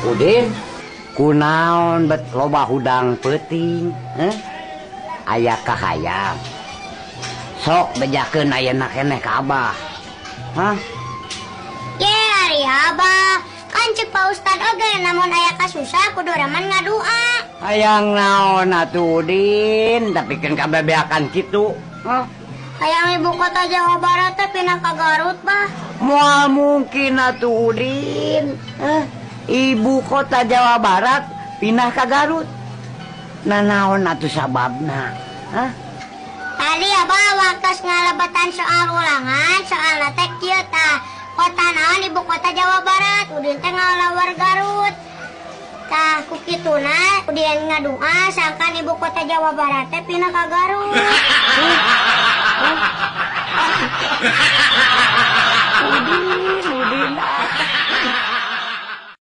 Udin, kunaon bet loba hudang peuting, heh? Aya kahayang. Sok bejakeun ayeuna keneh ka Abah. Hah? Ye, ari Abah. Kan ceuk Pak Ustad oge namun aya kasusah kudu remen ngadua. Hayang naon atuh Udin, tapi kan kabebeakan kitu. Hah? Hayang ibu kota Jawa Barat teh pindah ka Garut, Bah. Moal mungkin atuh Udin. Hah? Ibu kota Jawa Barat pindah ka Garut. Nah naon atuh sababna? Hah? Tadi Abah waktu ngalebetan soal ulangan, soalna teh kieu tah. Kota naon ibu kota Jawa Barat, Udin teh ngalawar Garut. Tah ku kituna Udin ngadua sangkan ibu kota Jawa Barat teh pindah ka Garut. Udin.